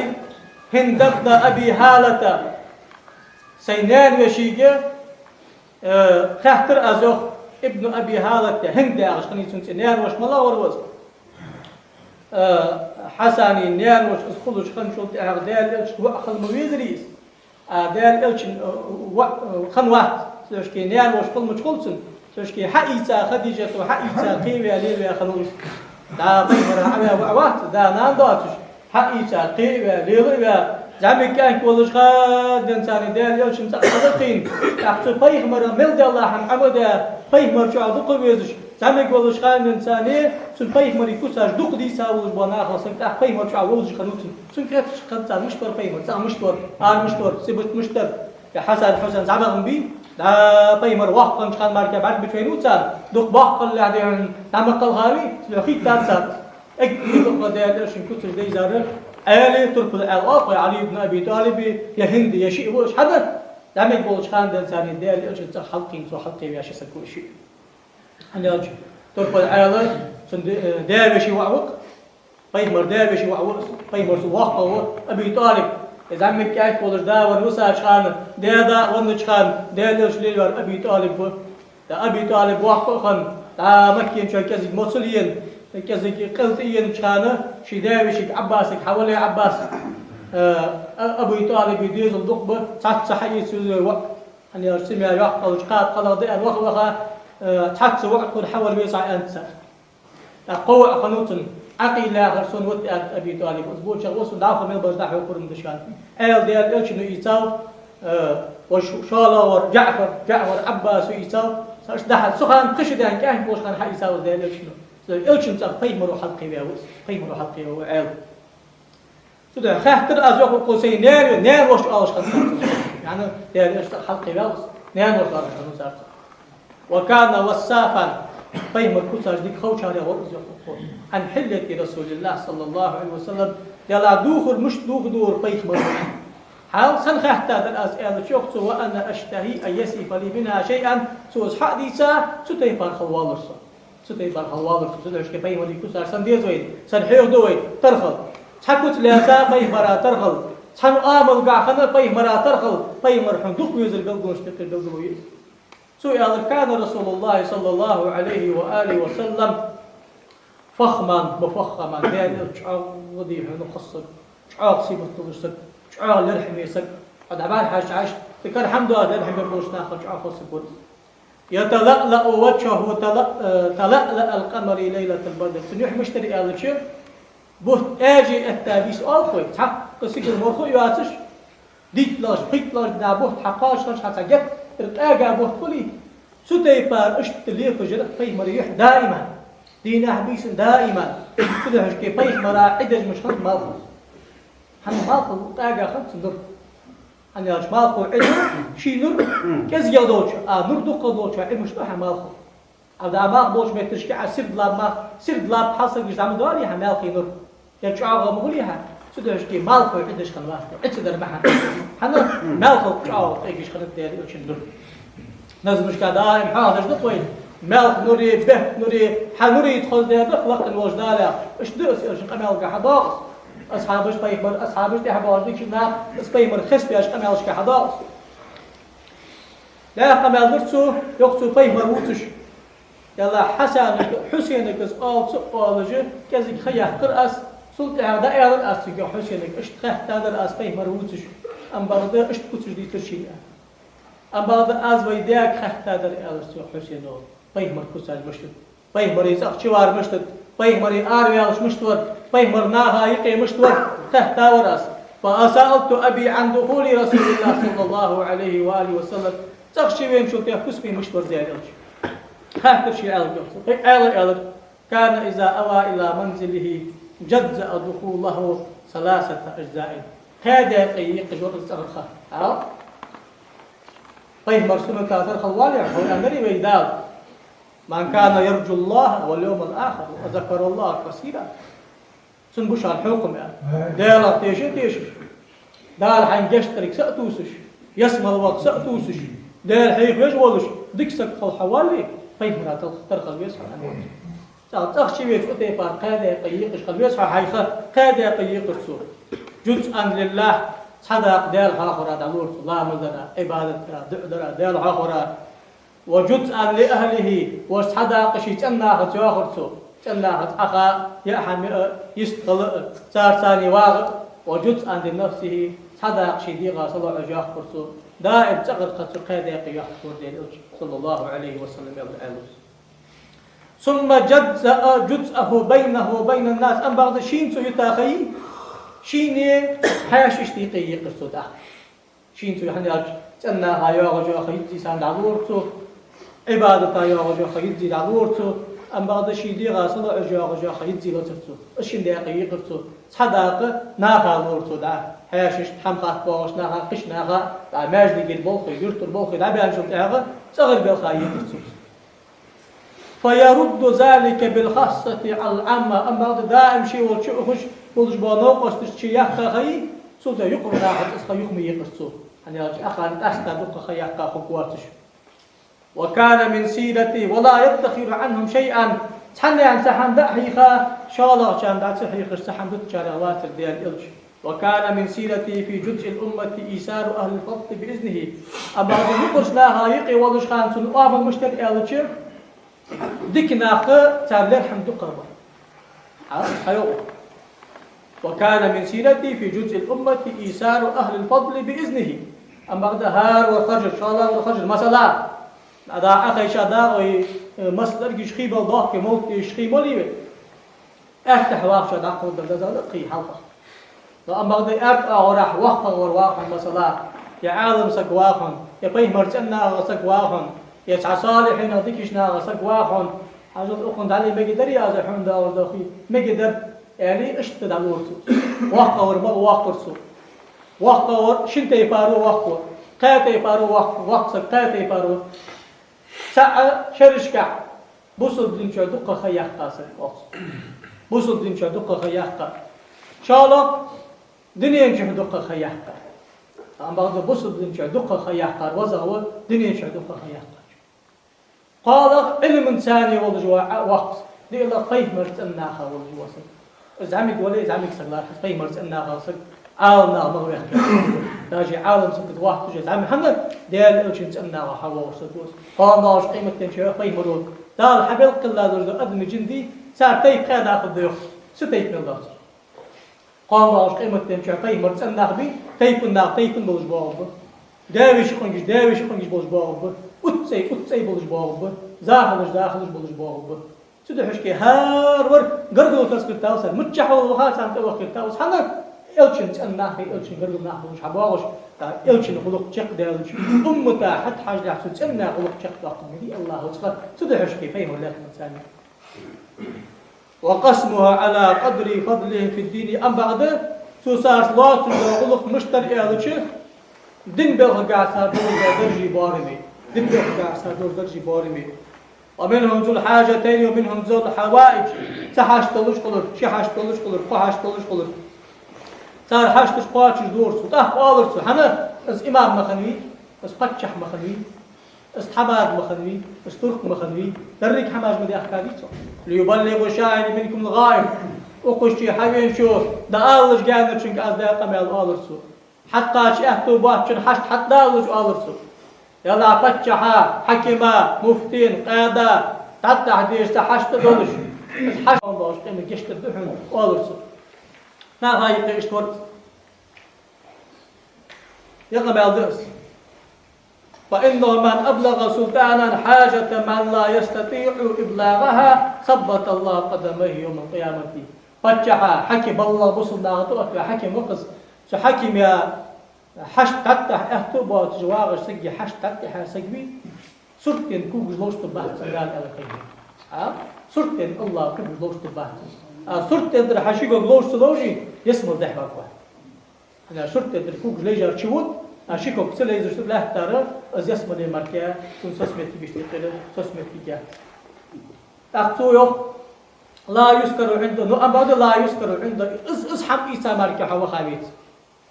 هند بن أبي هالة». Сай наьна-вешийга, э, хаьттар аз, йоах, Ибн Аби Халат, Хинд яхаш хиннай цун цӀи, наьна-воша малагӀа вар ва из. Э, Хьасана наьна-воша из хулаш хинначул тӀехьагӀа Даьла Элчан воӀ хила ма везарий из. А Даьла Элчан, э, воӀ, э, хинна вац, цу дешаца наьна-воша хила мича хул цун, цу дешаца хьаийца, Хадижата хьаийца, кхеваь, лелаваь хиннав из. ДӀа пайхамара хьаваь воӀ вац, да-нана доацаш, хьаийца, кхеваь, лелаваь, зӀамига кӀаьнк волаш хиннаденз царна Даьла Элчан цӀагӀа хьалкхийна, тӀаккха цу пайхамара мел даьлла хӀама Ӏомадаь, пайхамара чӀоагӀа дукха везаш, зӀамига волаш хиннаденз царна, цун пайхамара куцаш дукха дийца волаш бола нахах саг, тӀаккха пайхамара чӀоагӀа вовзаш хиннав цунна. Цунга хеташ хиннад цар, мишта вар пайхамар, цӀагӀа мишта вар, ара мишта вар, цу Хьасан, Хьусайн зӀамагӀа ма бий, дӀа пайхамар воккха хиннача хана мара бӀаргагуча вайнав царна, дукха боккха хилалехь, дӀа ма кхалхавий, цо хийттад царна. Эггара дукха Даьла Элчан куцаш дайзар Ӏаьлий, турпала Ӏаьлий оал-кх вай, Ӏали ибн Аби ТӀалиб, е Хинд, е шиъ ва уж. Хьанна? ЗӀамига волча хана денз царна Даьла Элчан цӀагӀа хьалкхийна, цо хьалкхеваь ши саг ва уж шиъ. ХӀана аьлча, турпала Ӏаьла цун д-, э, даь-веший воӀ ва-кх, пайхамара даь-веший воӀ ва, пайхамара цун воккхагӀа ва Аби ТӀалиб. Из зӀамига кӀаьнк волаш да венна висача хана, даь-да веннача хана, Даьла Элча лелаваьр Аби ТӀалиб ва. ТӀаккха Аби ТӀалиб воккха а хинна, дӀа Маккан чу кӀезига моцал а ена, кӀезига къел тӀаенача хана, ший даь-вешийга Ӏаббасага: «Хьавола, Ӏаббас, э, А-, Аби ТӀалиба дезал дукха ба, цхьацца хьаэца веза вай воӀ». ХӀана аьлча цу мел йоккха хилча, кхаба кхалагӀа да аьнна, ваха-ваха, э, цхьацца воӀ тхона хьавала веза Ӏа, аьннад цар. ТӀаккха кхо воӀ хиннав цун, Ӏакъил яхар сона ва, аьннад Аби ТӀалиба. Из бочагӀа ва сона дӀахо мел бараш дӀахьокхар ма да шоана. Ӏаьла Даьла Элчано ийцав, э, вож шоллагӀвар ДжаӀфар, ДжаӀфар Ӏаббасо ийцав, са аш дахьа цу хана пхи шу даьнна кӀаьнк волча хана хьаийцав из Даьла Элчано. Цу Элчан цӀагӀа пайхамаро хьалкхеваь ва из, пайхамаро хьалкхеваь ва Ӏаьла. Цу дешаца хаьттар аз, йоах, укхо сай наьна, наьна-воша оалаш хиннад цар. ЯӀни, Даьла Элчан цӀагӀа хьалкхеваь ва из, наьна-воша оалаш хиннад цар. «وكان وسافا», пайхамара куцаш дика ховчарех вар из, йоах укхо. «عن حلية رسول الله صلى الله عليه وسلم». Даьла духар мишта дохаду вар пайхамар. Хьал сенна хаьттадар аз аьлча, йоах цо: «وأنا أشتهي أن يصف لي منها شيئا». Цо из хьа а дийца, цу тайпара хила воаллар со. Цу тайпара хила воаллар со, цу дешаца пайхамара куцаш санна деза вайна, санна хьехаду вай тара хила. Цхьа куц лаьца пайхамара тара хила, цхьан Ӏамалгахь хинна пайхамара тара хила, пайхамар хьона дукха везар белгалонаш тӀехьа белгало я из. Цо аьлар: «كان رسول الله صلى الله عليه وآله وسلم فخما مفخما». Даьла Элча чӀоагӀа дий хьона хоза саг, чӀоагӀа сибат долаш саг, чӀоагӀа лерхӀаме саг. Хьо дӀабӀарахьежача Ӏа, цу кара хӀама доацаш лерхӀаме болча нахах чӀоагӀа хоза саг вар из. «يتلألأ وجهه تلأ-، تلألأ القمر ليلة البدر». Цун юхь мишта яр аьлча, бутт аьже этта бийса, оал-кх вай, цхьаккха сигала морхо а йоацаш, дийтлагӀча, пхийттлагӀча дийнахьа бутт хьакхоачаш хиннача хана цхьа геттара къаьга бутт хулий, цу тайпара иштта лепаш яр пайхамара юхь даиман, дийнахьа-бийсанна даиман. Цу дешаца пайхамара Ӏи деш мишта хиннад малхо. ХӀана, малхо къаьга хиннад цун нур. ХӀана аьлча малхо Ӏи ду, ший нур кӀезигагӀа долчоа, а нур дукхагӀа долчоа Ӏи мишта ду хьа малхо. Ӏа дӀа малх болча метташка Ӏа сирд лаб мах, сирд лаб хьалсагаш зӀамига доалий хьа малхий нур? Е чӀоагӀа ма хулий хьа? Цу дешаца малхо Ӏи деш хиннавац, Ӏи ца дар бахьан. ХӀана? Малхо чӀоагӀа къегаш хиннад Даьла Элчан нур. Назмашка даим хьоахадеш да-кх вай: «Малх нуре, бехк нуре, хьа нуре тхоздаь да-кх лакхе волча Дала». Иштта да из Элчан къамаьлага хьадоагӀа из. Асхьабаш, пайхамара асхьабаш, тӀехьа боагӀаш дикача наха из пайхамар хеставаьча къамаьлашка хьадоагӀа из. ДӀахо къамаьл дир цо, йоах цо, пайхамар вувцаш. Даьла, Хьасанага, Хьусайнага из оал ца оалаш, кӀезига ха яьккхар аз, цул тӀехьагӀа дӀааьлар аз цунга, йоах, Хьусайнага, иштта хаьттадар аз пайхамар вувцаш. Амма бакъда иштта куцаш дийцар шийна. Амма бакъда аз вай даьга хаьттадар, аьлар цо, Хьусейно, пайхамар куцаш мишта да, пайхамара цӀагӀа чувар мишта да, пайхамара араваьлча мишта вар, пайхамар наха юкъе мишта вар, хаьттавар аз. فسألت أبي عن دخول رسول الله صلى الله عليه وآله وسلم. ЦӀагӀа чувеначул тӀехьа куц бе мишта вар Даьла элча. Хаьттар ше, аьлар цо. Вай Ӏаьла аьлар: كان إذا أوى إلى منزله جزأ دخوله ثلاثة أجزاء. Кхаь даькъе екъаш вар из цӀагӀарха. Хьал? Пайхамара суннатагӀа хила вале, хьо аьннари вай Дала: من كان يرجو الله واليوم الآخر وذكر الله كثيرا. Цун ба шоана хьокхам, аьнна. Даьлах тешаш, тешаш. Дала хьайна гешт дарга са а тувсаш, ялсмала ваха са а тувсаш, Даьла хьехавеш волаш, дика саг хила хьо вале, пайхамара тал-, тара хила веза хьо, аьнна. ЦӀагӀа, цӀагӀа чувеча цу тайпара кхаь даькъе екъаш хила веза хьо, хьайха кхаь даькъе екъар цо. جزءا لله, цхьа дакъа Даьла хьоахавара дӀалора цо, ламаз дара, Ӏибадат дара, дуӀа дара, Даьла хьоахавара. وجزءا لأهله, вож цхьа дакъа ший цӀен нахаца йоахар цо. ЦӀен нахаца Ӏаха, яа хӀама яа, йистхила а, царца цхьана вагӀа а. وجزءا لنفسه, цхьа дакъа ший дегӀа салоӀаш йоахар цо. Даим цӀагӀарха цо кхаь даькъе йоахаш вар Даьла элча, صلى الله عليه وسلم, аьлар. ثم جزأ جزءه بينه وبين الناس. Амма бакъда шийна цо юта ха йий, шийна хьаьшашта юкъе екъар цо тӀаккха. Шийна цо, хӀана аьлча, цӀен наха йоагӀаш йола ха йиззий царна дӀалора цо, Ӏибадата йоагӀаш йола ха йиззий дӀалора цо, амма бакъда ший дегӀа салоӀаш йоагӀаш йола ха йиззий лацар цо. Из шин даькъе екъар цо. Цхьа дакъа наха лора цо дӀа. Хьаьшашта, хӀама хатта боагӀача наха, кхыча наха, дӀа маьждигера болхлой, юртара болхлой дӀабаьнначул тӀехьагӀа цӀагӀара балха екъар цо. فيرد ذلك بالخاصة على العامة. Амма бакъда даим ше волча ухаш болаш бола новкъосташта ше яьккха ха йий, цул тӀехьа юкъара нахаца из ха юха ма екъар цо. ХӀана аьлча, Ӏаха къаьстта дукха ха яьккха хургвоацаш. وكان من سيرته ولا يدخر عنهم شيئا. Цхьаннена цхьа хӀама дӀа а хьийха, шоллагӀчарна дӀа ца хьийхаш, цхьа хӀама дутачарех вацар Даьла элча. وكان من سيرته في جزء الأمة إيثار أهل الفضل بإذنه. Амма бакъда юкъарча наха юкъе волаш хана цун оамал мишта яр аьлча, дика нах цар лерхӀам дукхагӀа бар. Хьа, хьайоах. وكان من سيرته في جزء الأمة إيثار أهل الفضل بإذنه. Амма бакъда хӀара вар харжар, шоллагӀвар харжар, масала, дӀа Ӏахайша дагӀой, э, массадаргаш хий бала дохке, мовлат дешаш хий малий вай. Аьттехьа вахачоа дӀакхалдар дазал а кхий хьалха. Но амма бакъда аьрда оагӀорахьа воккхагӀвар вахар хьона, масала, е Ӏалам саг вахар хьона, е пайхамара цӀен нахах саг вахар хьона, е цхьа салихьинех, дикача нахах саг вахар хьона, хьажал, укхунна дӀале мегаргдарий аз хьона, Дала раьза хилва, мегаргдар, аьле, иштта дӀалора цо. ВоккхагӀвар ма воккхар цо. ВоккхагӀвар шин тайпара ва воккхагӀвар, кхаь тайпара ва воккх-, воккха саг кхаь тайпара ва. ЦаӀ шерашкахь бусалба дина чу дукха ха яьккха саг, оцу. Бусалба дина чу дукха ха яьккха. ШоллагӀа, дунен чу дукха ха яьккха. Амма бакъда бусалба дина чу дукха ха яьккхар воккхагӀа ва, дунен чу дукха ха яьккхар. КхоалагӀа, Ӏилманца цхьана волаш ва, а, воккха саг. ДиълагӀа, пайхамара цӀен наха волаш ва саг. Из зӀамига вале, зӀамига саг лархӀа, пайхамара цӀен нахах саг, Ӏаламнах ма вехке. Даже Ӏалам саг вахтуже зӀамига, хӀана, Даьла элчан цӀен нахах хьавоагӀаш саг ва из. КхоалагӀа къематдийнахьа пайхамара, Дала хьабелкъаллазар да адамий, жиндий, цар тайпа кхаь дакъа да йоах. Цу тайпа мел доацар. КхоалагӀа къематдийнахьа пайхамара цӀен нах бий, тайпан нах тайпан болаш боагӀаргба. Даь-веший къонгаш даь-веший къонгаш болаш боагӀаргба. УццӀей уццӀей болаш боагӀаргба. Захалаш захалаш болаш боагӀаргба. Цудухьа шке хӀара вар гаргало тасхийтав цар, миччахьа ваха царна тӀаваххийтав из, хӀана, элчан цӀен нах, элчан гаргара нах болаш хьабоагӀаш, тӀаккха элчан гӀулакх чакхдаьлча, уммата хьатӀахьажалехь цу цӀен наьха гӀулакх чакхдоаккхаргдий АллахӀа цкъа, цудухьа шке пайхамар лаьттан царна. وقسمها على قدر فضلهم في الدين. Амма бакъда цо царца лоацаш дола гӀулакх мишта дар аьлча, дина балхагахьа цар долаш дола даржий боараме. Дина балхагахьа цар долаш даржий боараме. ومنهم ذو الحاجتين ومنهم ذو الحوائج. Цхьа хьашт долаш хулар, ши хьашт долаш хулар, кхо хьашт долаш хулар. Цар хьашташ кхоачашдора цо, тӀаккха оалар цо: хӀана, из имам ма хиннавий, из паччахь ма хиннавий, из тхьамада ма хиннавий, из турк ма хиннавий, деррига хӀамаш ма даьхкадий цо. ليبلغ الشاهد منكم الغائب. Укхаза хьавеначо дӀаалалуш гаьнарчунга аз даь къамаьл, оалар цо. Хьакхача аьттув боацачун хьашт хьатӀадалалуш, оалар цо. Яла паччахьа, хьакима, муфтена, къаьда, дӀатӀахьа дезаш цхьа хьашт долаш, из хьашт долаш къематдийнахьа гешт дергда хьона, оалар цо. Наха юкъе иштта вар. Ер къамаьл да из. فإنه من أبلغ سلطانا حاجة من لا يستطيع إبلاغها ثبت الله قدميه يوم القيامة. Паччахьа, хьаким, балла бусалба наха тӀа оттаваь хьаким ва-кх из. Цу хьакима хьашт тӀатехь аьттув боацаш вагӀаш сага хьашт тӀатехь саг вий, сурт денна когаш ловш тӀа бац цун Дала аьлар хайна. А? Сурт денна Аллахӏа когаш ловш тӀа бац. А сурт денна дар хьа ши гог ловш ца ловш, ялсмала дехьа варгва. Хьанна сурт денна дар когаш лежар чу вуд, а ши гог ца лежаш тӀа лаьттара, из ялсмале мара цун сос моттиг иштта кхера, сос моттиг я. ТӀаккха цо йоах: لا يذكر عند، ну, амма да لا يذكر عند, из, из хӀама ийца мара хьо ваха веза.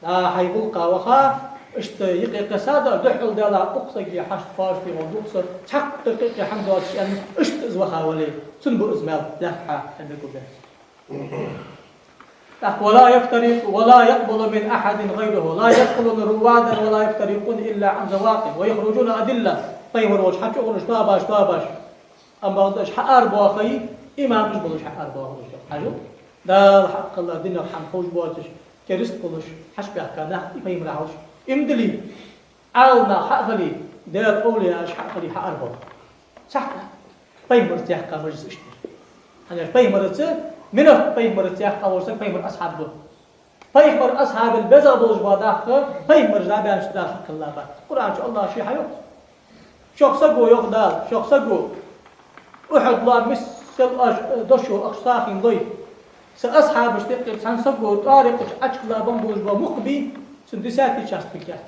Да, хьай гӀулакха ваха, иштта юкъе кхессад, духхьал Дала укх сага хьашт кхоачашде вола дукха са, цхьаккха юкъе хӀама доацаш аьнна, иштта из ваха вале, цунна ба из маьл лаьтта хьа, аьнна гу бе. ТӀаккха: ولا يفترق، ولا يقبل من أحد غيره، لا يقبلون روادا ولا يفترقون إلا عن ذواق، ويخرجون أذلة. Пайхамар волча хьачугӀураш, тоабаш, тоабаш. Амма бакъда уж хьаарабоахе, имамаш болаш хьаарабоахалуш. Хьажал, Дала хьакхелла динах хӀама ховш боацаш, кераста болаш, хьачубаьхка нах и пайхамара хьалхашка. Иман дилла, Ӏаламнах хьа а хиле, Даьла овлияаш хьа а хиле, хьаарабоах. Цхьаккха. Пайхамарца яьккха мажлис иштта. Хьанна пайхамарца, минот пайхамарца яьккха волаш саг пайхамара асхьаб ва. Пайхамара асхьабел безагӀа болаш бола нах пайхамара забаьнча Дала хьакхелла бац. Къуръан чу Аллахӏа ше хьайоах. Шох саго, йоах Дала, шох саго, Ухьуд лоам миссел оаш, э, дошо ахча сагӀийна лой, са асхьабашта юкъера цхьан саго тӀоара юкъе Ӏочукхелла бан болаш бола мукх бий, цун десятый часть бигача.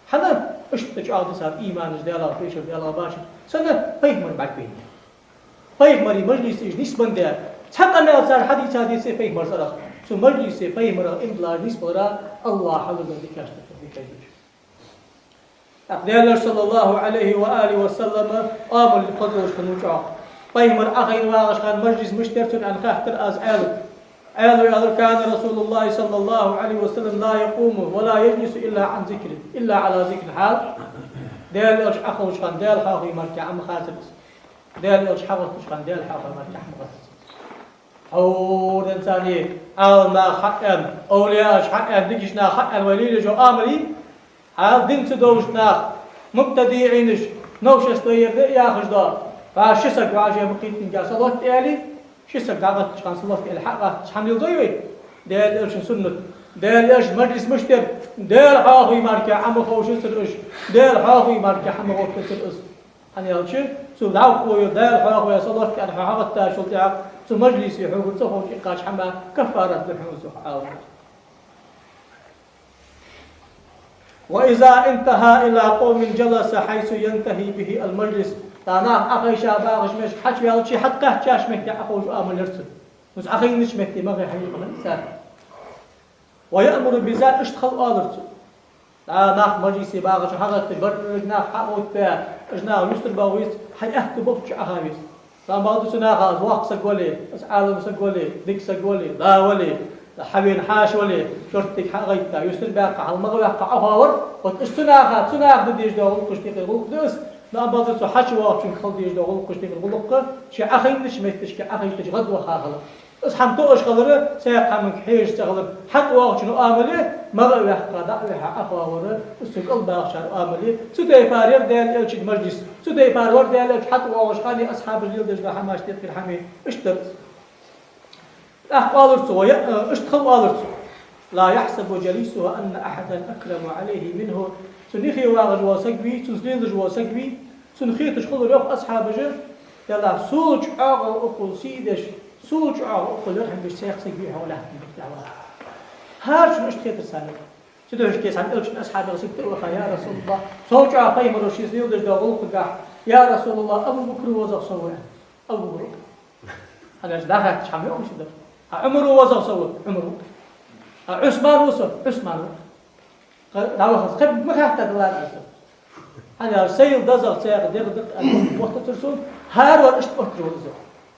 Хьанна иштта чӀоагӀа дисад иманаш Даьлах, пешар Даьлах башар. Санна пайхамар бӀаргавайна. Пайхамара мажлисе уж нисбенна да. Цхьа къамаьл цар хьадийцад, дийцад пайхамара цӀерах. Цу мажлисе пайхамарах иман диллараш нисбалара Аллахӏа хьалургда дикаш тӀа дикаш. ТӀаккха Даьла Элча, صلى الله عليه وآله وسلم, Ӏамал хозалуш хиннав чӀоагӀа. Пайхамар Ӏохайна вагӀаш хана мажлис мишта яр цун аьнна хаьттар аз Ӏаьлас. Ӏаьлас аьлар: كان رسول الله صلى الله عليه وسلم لا يقوم ولا يجلس إلا عن ذكر، إلا على ذكر. Хьал, Даьла Элча Ӏоховшача хана Даьла хьоахаве мара Ӏо ма хецар из. Даьла Элча хьагӀоттача хана Даьла хьоахаве мара Ӏо ма хецар из. Хьо денз царна Ӏаламнах хьааьнна, овлияаш хьааьнна, дикача наха хьааьнна вай лелаеш йола Ӏамал, хьал дин ца довзаш нах, мубтадиӀинаш, новшество яр да яхаш да. Ва ши саг вӀаши ма кхийттинге салот аьле, ши саг дӀагӀаттача хана салот аьле хьагӀаттача хӀама лелдой вай? Даьла Элчан суннат. Даьла Элча мажлис мишта яр, Даьла хьоахаве мара Ӏо ма ховшацар уж, Даьла хьоахаве мара Ӏо ма гӀоттацар из. Хьана аьлча, цу дӀахо Даьла хьоахаве салот аьнна хьо хьагӀаттачул тӀехьагӀа, цу мажлисе хьогара цӀа ховча иккхача хӀаман каффарат да хьона цох Ӏаламнаха. وإذا انتهى إلى قوم جلس حيث ينتهي به المجلس. ТӀаккха нах Ӏохайша багӀача меттиге хьачуваьлча, хьатӀакхаьчача метте Ӏоховш Ӏамал яр цун. Из Ӏохайнача метте магӀа хьайна хьалаца. ويأمر بذلك, иштта хила оалар цо. ТӀаккха нах мажлисе багӀача хьагӀатташ, берригаш нах хьагӀоттабе, уж нах юстарбоахаш, хьай аьттув болча Ӏоха веза. Цхьан бакъда цу наха из воккха саг вале, из Ӏалам саг вале, дика саг вале, да вале, хьавена хьаьша вале, шортига хьагӀайтта, юстарбаьккха, хьалмагӀа ваьккха Ӏохавар, вот уж цу наха, цу наха де дезаш дола гӀулакхашта юкъера гӀулакх да из, но амма бакъда цу хьачувоагӀачунга хила дезаш дола гӀулакхашта юкъера гӀулакх, ше Ӏохайнача метташка Ӏохайтача гӀадваха хила. Из хӀама тоъаш хилар, цхьаккха хӀаманга хьежаш ца хилар, хьатӀавоагӀачун Ӏамал, магӀа а ваьккха, дӀа а вихьа Ӏохавар, из цу кӀалбахачар Ӏамал. Цу тайпара яр Даьла Элчан мажлис, цу тайпара вар Даьла Элча хьатӀавоагӀача хана асхьабаша леладеш дола хӀамаш, тӀехьара хӀамаш, иштта дар из. ТӀаккха оалар цо, я, э, иштта хила оалар цо: لا يحسب جليسه أن أحدا أكرم عليه منه. Цун юхе вагӀаш вола саг вий, цунца лелаш вола саг вий, цунна хеташ хулар, йоах асхьабаша, Даьллахь, сол чӀоагӀа укхул сий деш, сол чӀоагӀа укхул лерхӀам беш цхьа саг вий хьона лаьттан бутт тӀа ваха. ХӀаране иштта хетар царна. Цу дешашка цхьан Элчан асхьабех саг тӀа а ваха: يا رسول الله, сол чӀоагӀа пайхамаро шийца леладеш дола гӀулакх дагахь, يا رسول الله, Абу Бакр везагӀа со ва. Абу Бакр. Хьанна аьлча дӀахаьттача хӀама йоах шийна. А Ӏумар везагӀа со ва, Ӏумар ва. А Ӏусман ва со, Ӏусман ва. ДӀавахалца кхы ма хаьттадалара аз. Хьанна аьлча сайла дезагӀа цхьаькха дегӀ да-кх аьнна, моттацар сона, хӀара вар иштта оттар вар из.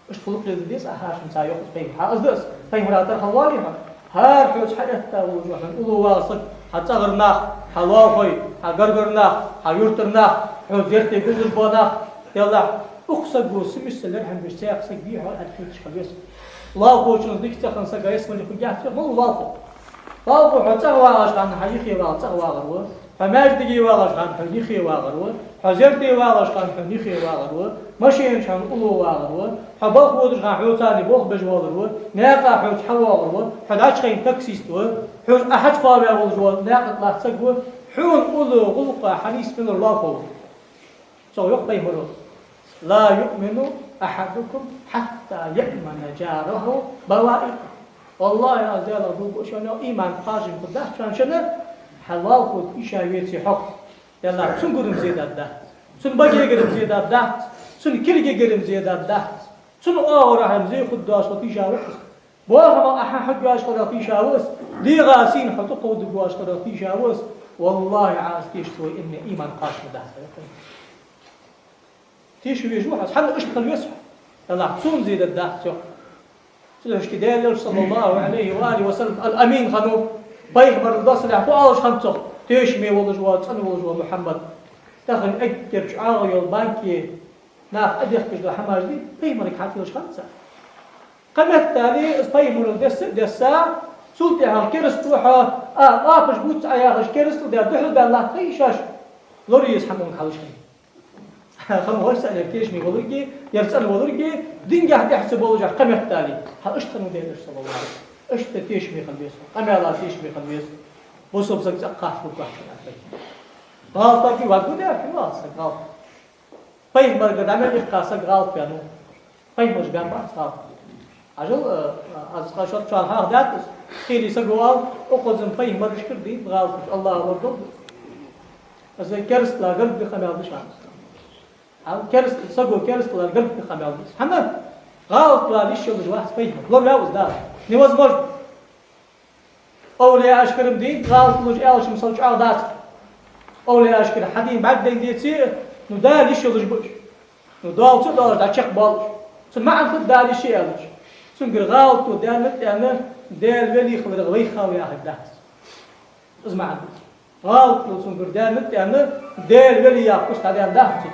Иштта гӀулакх леладе деза, а хӀаране ца йоах из пайхамара. Из да из, пайхамара тӀара хьалвале хьо. ХӀара хьоца хьаэтта волаш ва хьона уллув вагӀа саг, хьа цӀагӀара нах, хьа лоалахой, хьа гаргара нах, хьа юртара нах, хьоца зерате гуллуш бола нах, Даьллахь, укх саго са миссел лерхӀам беш цхьаькха саг вий хьона аьнна хеташ хила веза. Лоалахочунца дика ца хинна сага ялсмале хургьяц, мала лоалахо. Балхо, хьо цӀагӀа вагӀаш хана хьа юхе вагӀа цӀагӀа вагӀар ва, хьо маьждиге вагӀаш хана хьона юхе вагӀар ва, хьо зерде вагӀаш хана хьона юхе вагӀар ва, машенача хьона уллув вагӀар ва, хьо балха водаш хана хьоца цхьана болх беш воалар ва, наькъа хьоца хьавоагӀар ва, хьо дӀачухайна таксист ва, хьоца Ӏа хьачукхоаваь волаш вола наькъа тӀа латта саг ва, хьона уллув, гӀулакха хьа нийсса мел лоархӀ ва. Цо йоах пайхамаро: «لا يؤمن أحدكم حتى يأمن جاره بوائقه». ВаллахӀи, аз Даьлах дув буъ, шоана иман кхоачаш хургдац шоана, шоана хьа лоалахо ийша веце хьох. Даьллахь, цун гур-м зе даргдац, цун баге гур-м зе даргдац, цун кулге гур-м зе даргдац, цун оагӀорахьа-м зе хургдоацаш хьо тийша ва из. Бохама Ӏа хьа хьош хиларах тийша ва из, дегӀа сийна хьо тӀакховдаш хиларах тийша ва из. ВаллахӀи, Ӏа из тешача, цо иман кхоачаш ма дац. Тийша везаш ва хьо, хӀана иштта хила веза хьо? Даьллахь, цунна зе даргдац, йоах. Цудухьа Даьла Элча, صلى الله عليه وآله وسلم, ал-Амин хиннав, пайхамарал доссалехь фу оалаш хиннад цох: тешаме волаш вола, цӀена волаш вола Мухьаммад. Тахан эггара чӀоагӀа йола банке нах Ӏодехкаш дола хӀамаш дий, пайхамарга хьателаш хиннад цар. Кхыметтел из пайхамарал десса а десса, цул тӀехьагӀа кераста ва хьо, а, къапаш бувц Ӏа яхаш, керастал даь духьал баьнна латт хьа шоаш. Лорае еза хӀама хьалхашка. Хам гӀорса, ер тешаме волга, ер цӀена волга, динагахьа тӀехьа ца болаш, кхыметтел. Хьал иштта хиннав Даьла Элча, صلى الله عليه وسلم. Иштта тешаме хила веза хьо, къамаьла тешаме хила веза. Бусалба саг цӀаккха хатта хургвац хьона. ГӀалат даьр, вагу даьр, хӀана вац саг гӀалат? Пайхамарагара дӀа мел иккха саг гӀалат ваьннав. Пайхамараш баьннабац гӀалат. Хьажал, э, аз цкъа шоана хьоахадаьд из. Кхийри саго оал, укхаза-м пайхамарашкара дийнад гӀалаташ, АллахӀа лорадолда. Из керастала гарга да къамаьл да шоана. Хьал кераст-, саго керастала гарга да къамаьл да из. ХӀана? ГӀалат вала йиш йолаш вац пайхамар. Лораваьв из Дала. Невозможно. Овлияашкара-м дийнад гӀалат, луш аьлча-м сел чӀоагӀа дац. Овлияашкара хьадийна бӀаргадайна деце, ну, Дала йиш йолаш ба уж. Ну, доаллаш а доаллаш, дӀачакхбоал уж. Цун маӀан фуд, Дала йиш я аьлча? Цунгара гӀалат даьннад аьнна, Даьла вели хиларах вайх хов яхилга дац. Из маӀан да. ГӀалат цунгара даьннад аьнна, Даьла вели яха куц дӀадаьннадац цун,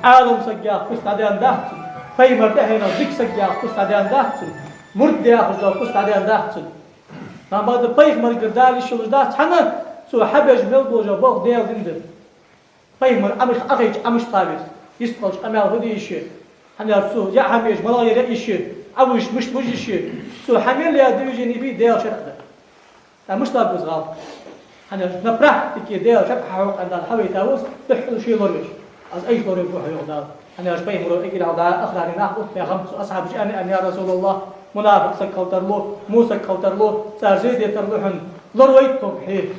Ӏалам саг яха куц дӀадаьннадац цун, пайхамар тӀехьенах дика саг яха куц дӀадаьннадац цун, мурд яхаш дола куц дӀадаьннадац цун. Амма бакъда пайхамарагара Дала йиш йолаш дац, хӀана? Цо хьабеш мел бола болх Даьла дин да. Пайхамар Ӏамаш Ӏохайча, Ӏамаш кхавеш, йистхилча къамаьл фу де йиш я? ХӀана аьлча цо яа хӀама еш, малагӀа яр яа йиш я, Ӏовужаш мишта вужа йиш я? Цо хӀама мел яь, движени бе, Даьла шарӀа да. ТӀаккха мишта ларгва из гӀалат? ХӀана аьлча на практике Даьла шарӀа хьахьокха аьнна Дала хьавайтав из, духхьал ше лоравеш. Аз айса лоравергва хьо, йоах Дала. ХӀана аьлча пайхамаро эггара хьалха Ӏа охране нах бутт баьхаб, цу асхьабаша аьннад, аьннад: «Я РасулаллахӀ, мунафикъ саг хилар лу, во саг хилар лу, цар зе деттар лу хьона, лоравайта тхога хье».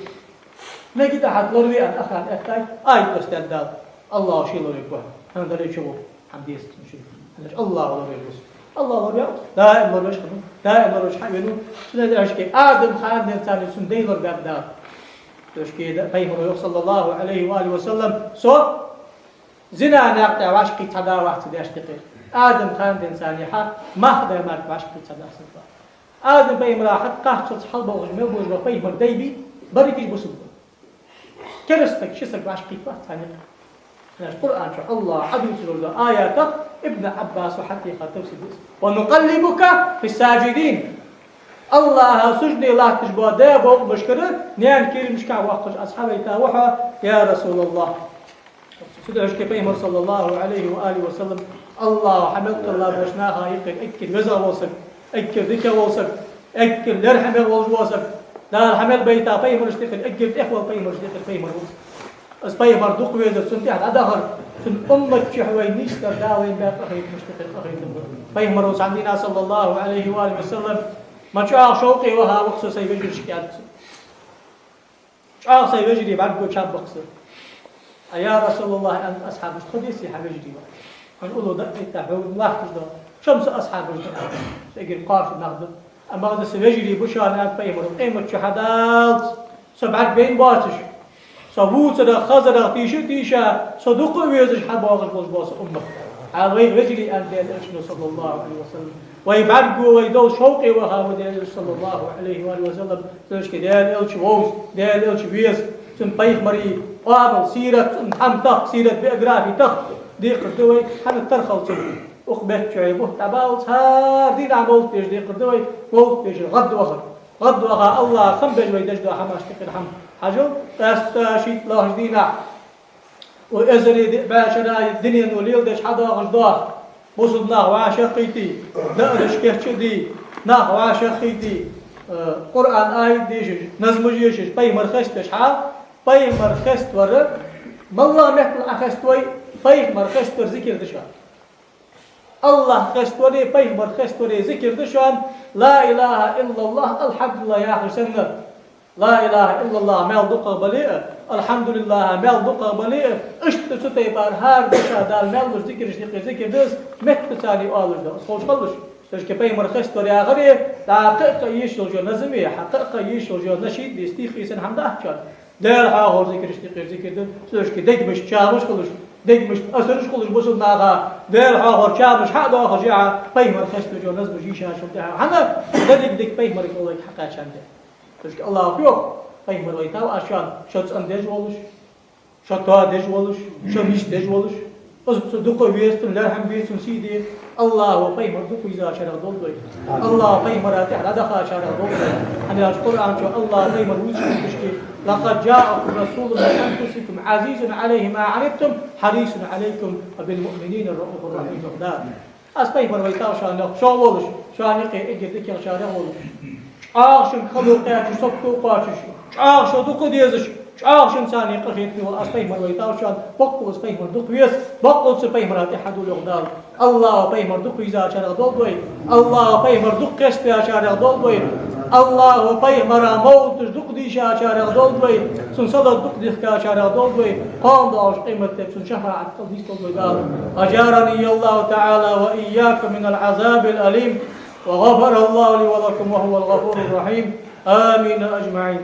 Мегаргда хьога лораве аьнна охране эттай, аят доссадаьд Дала: АллахӀа ше лоравергва хьо. ХӀана, дале чу гӀо хӀама деза цун шийна. ХӀана аьлча АллахӀа лоравергва из. АллахӀа лораваьв, даим лоравеш хиннав, даим лоравеш хьавенав. Цудухьа аьлча Адам хана денз царна цун дай лорабаьб Дала. Цудухьа да, пайхамаро йоах, صلى الله عليه وآله وسلم: «Со зина наькъа тӀа вӀашкакхийта цхьа да вац даьша тӀехьа». Адам хана денз царна хьа мах даь мара вӀашкакхийта цхьа да саг вац. Адам пайхамара хьакхаччалца хьалбоагӀаш мел болаш бола пайхамара дай бий, берригаш бусалба ба. Кераста саг, ши саг вӀашкакхийттавац царна юкъе. Иштта Къуръан чу АллахӀа Ӏадувцаш долча аятах Ибн Ӏаббаса хьатӀехьа тафсир да из: «ونقلبك في الساجدين». АллахӀа сужуде латташ бола даь бокъонашкара наьна кийрамашка воаккхаш Аз хьавайта ва хьо, я РасулаллахӀ. Цудухьа пайхамар, صلى الله عليه وآله وسلم, АллахӀа хьа мел кхелла болча наха юкъера эггара везагӀа вола саг, эггара дикагӀа вола саг, эггара лерхӀамегӀа волаш вола саг, Дала хьа мел байтача пайхамарашта юкъера эггара тӀехвала пайхамарашта юкъера пайхамар ва из. Из пайхамар дукха везар, цунна тӀехьа дӀадаха, цун уммата чу вай нийсдар Дала вайна баь къахетамашта юкъера къахетам ба. Пайхамаро цхьан дийнахьа, صلى الله عليه وآله وسلم, ма чӀоагӀа шовкъе ваха ва-кх со сай вежарашка, аьлар цо. ЧӀоагӀа сай вежарий бӀаргагуча бахса. А, я РасулаллахӀ, аьннад асхьабаша, тхо деций хьа вежарий вац? Хьона уллув дӀа а этта, хьога латташ да, шоаш-м са асхьабаш да, аьнна. Эггара кхоачаш нах да. Амма бакъда са вежарий ба шоана, аьннад пайхамаро, къематди чу хьадаллалца со бӀаргабайна боацаш, со вувцарах, хазарах тийша а тийша, со дукха а везаш хьабоагӀаш болаш бола са уммат. Хьа вайх вежарий, аьннад Даьла Элчано, صلى الله عليه وسلم. Вай бӀаргаго, вай долча шовкъе ваха ва Даьла Элча, صلى الله عليه وآله وسلم. Цудухьа Даьла Элча вовза, Даьла Элча веза, цун пайхамара къоабал, сират, цун хӀама тахка, сират, биографи тахка декхар да вай, хӀана, тархал цун. Укх бетта чу вай бутт дӀабаллалца, хӀара дийнахьа мовлат деш декхар да вай, мовлат дешар гӀадвахар. ГӀадваха АллахӀа хам беш вай деш дола хӀамаш тӀехьа хьама хьажал, къаьстта шийтталагӀча дийнахьа, укх эзари диъ бӀаь шера дунено леладеш хьадоагӀаш дола бусалба нах вӀашагӀкхийтте, даараш кийчде, нах вӀашагӀкхийтте, э, Къуръан аят дешаш, назмаш ешаш, пайхамар хеставеш хьа, пайхамар хеставар, моллагӀа меттала Ӏа хеставой, пайхамар хеставар зикар да шоана. АллахӀ хеставари, пайхамар хеставари зикар да шоана, لا إله إلا الله, الحمد لله яхаш санна. لا إله إلا الله маьл дукхагӀа бале а, الحمد لله маьл дукхагӀа бале а, иштта цу тайпара хӀара дешаш Дала маьл луш зикарашта юкъера зикар да из, меттаца оалаш да. Из ховш хилалаш, цу чу пайхамар хеставар яхари, дӀа кхы а кхы а йиш йолаш йола назми, хьа кхы а кхы а йиш йолаш йола нашиди, стихи санна хӀама дац цу чу. Даьла хьоахавара зикарашта юкъера зикар да, цу чу дег мишта чамаш хулаш, дег мишта асараш хулаш бусалба наха, Даьла хьоахавара чамаш хьа а доахаш, яхьа, пайхамар хеставеча назмаш йийшачул тӀехьагӀа. ХӀана? Деррига дика пайхамарга гӀолла хьакхаьчад. Цу чу АллахӀа йоах, пайхамар вайтав аз шоана, шо цӀендеш волаш, шо тоадеш волаш, шо мишта деш волаш. Из цу дукха веза цунна, лерхӀам бе цунна, сий де. АллахӀа пайхамар дукха везачарех долда вай. АллахӀа пайхамара тӀехьа дӀадахачарех долда вай. ХӀана аьлча Къуръан чу АллахӀа пайхамар вувцаш хеташ: لقد جاءكم رسول من أنفسكم عزيز عليه ما عنتم حريص عليكم بالمؤمنين رءوف رحيم. Аз пайхамар вайтав шоана, шоана волаш, шоана юкъе эггара дикагӀчарех волаш, чӀоагӀа шуга хало кхаьчаш, сагото кхоачаш, чӀоагӀа шо дукха дезаш, чӀоагӀа шуга царна къахетаме вола аз пайхамар вайтав шоана, боккъала из пайхамар дукха веза, боккъала цу пайхамара тӀехьа хьадоладу Дала. АллахӀа пайхамар дукха везачарех долда вай, АллахӀа пайхамар дукха хеставечарех долда вай, АллахӀа пайхамара мовлаташ дукха дийшачарех долда вай, цун салот дукха дихкачарех долда вай, кхоана доагӀача къематдийнахьа цун шафаӀат кӀал нийсдолда вай Дала. أجارني الله تعالى وإياكم من العذاب الأليم، وغفر الله لي ولكم وهو الغفور الرحيم. آمين أجمعين.